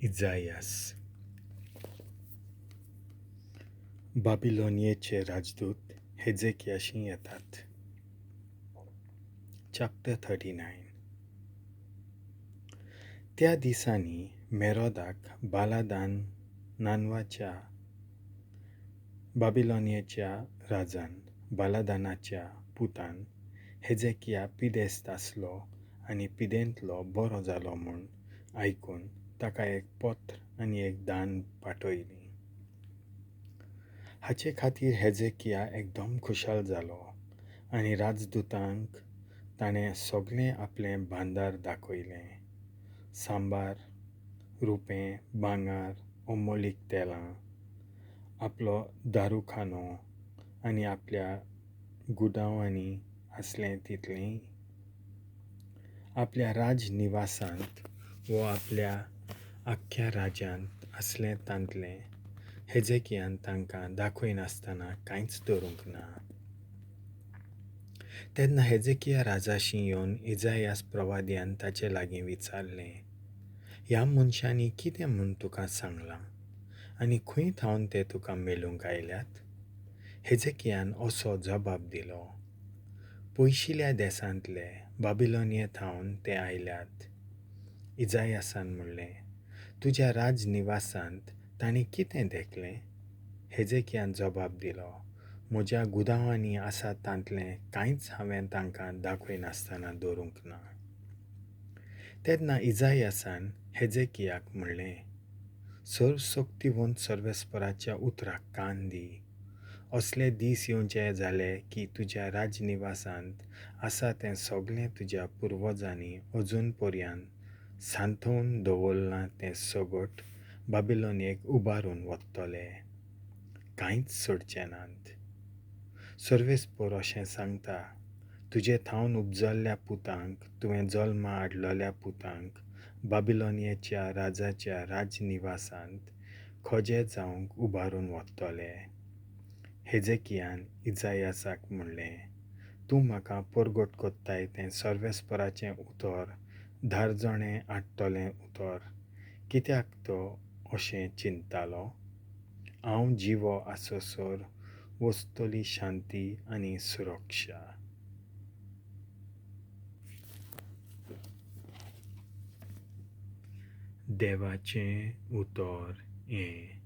इजायास. बाबिलोनियेचे राजदूत हेजेकियाशी येतात. चॅप्टर 39. त्या दिसांनी मेरोदाक बालादान नानवाच्या बाबिलोनियेच्या राजान बालादानाच्या पुतान हेजेकिया पिदेस्त आसलो आनी पिदेंतलो बरो जालो म्हूण आयकून ताका एक पत्र आनी एक दान पाठयली. हाचे खातीर हेजेकिया एकदम खुशाल जालो आनी राजदुतांक ताणें सगळें आपलें भांदार दाखयलें. सांबार, रुपें, भांगर, अमोलीक तेलां, आपलो दारुखानो आनी आपल्या गुदांवांनी आसलें तितलेंय. आपल्या राजनिवासांत वो आपल्या आख्ख्या राज्यांत आसलें तांतलें हेजेकियान तांकां दाखयनासतना कांयच दवरूंक ना. तेन्ना हेजेकिया राजाशी येवन इजायास प्रवाद्यान ताचे लागीं विचारलें, ह्या मनशांनी कितें म्हूण तुका सांगलां आनी खंय थावन ते तुका मेळूंक आयल्यात? हेजेकियान असो जबाब दिलो, पयशिल्या देसांतले बाबिलोनिये थावन ते आयल्यात. इजायासान म्हणलें, तुज्या राजनिवासांत तांणी कितें देखलें? हेजेकियान जबाब दिलो, म्हज्या गुदांवांनी आसा तांतलें कांयच हांवें तांकां दाखयनासतना दवरूंक ना. तेन्ना इजायासान हेजेकियाक म्हणलें, सर्वशक्तिवंत सर्वेस्पराच्या उतराक कान दी. असले दीस येवचे जाले की तुज्या राजनिवासांत आसा तें सगळें तुज्या पुर्वजांनी अजून पर्यंत सांठोवन दवरलां तें सगट बाबिलोनियेक उबारून वतले, कांयच सोडचे नात. सर्वेस्पर अशें सांगता, तुजे थावन उपजल्ल्या पुतांक, तुवें जल्मा हाडलेल्या पुतांक बाबिलोनियेच्या राजाच्या राजनिवासांत खोजे जावंक उबारून वतले. हेजेकियान इजायासाक म्हणलें, तूं म्हाका परगट कोत्ताय तें सर्वेस्पराचें उतर धारजणें हाडटलें उतर, कित्याक तो अशें चिंततालो, हांव जिवो आससर वसतली शांती आनी सुरक्षा. देवाचें उतर हें.